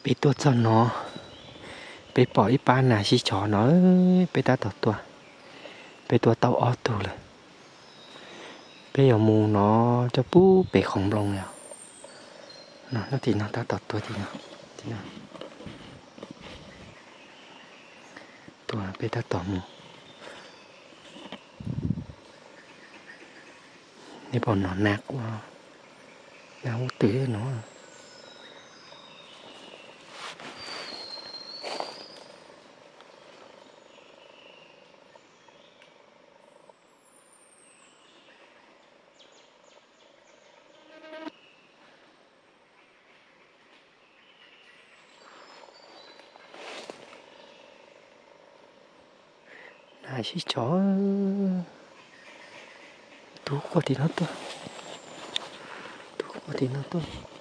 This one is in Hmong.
Peb tuaj txog no, peb pom ib pab nas sib tsov no, peb tab tom tua, peb tua tau ob tug lawm. Peb yuav mus no coj pub pem qhov nploos os. No, nyob tim no tab tom tua tim no, tim no. Tua peb tab tom mus. Nej pom no nas quaj, nas ub twm no. Nas sib tsov. Tub quaj tim no tuaj, tub quaj tim no tuaj.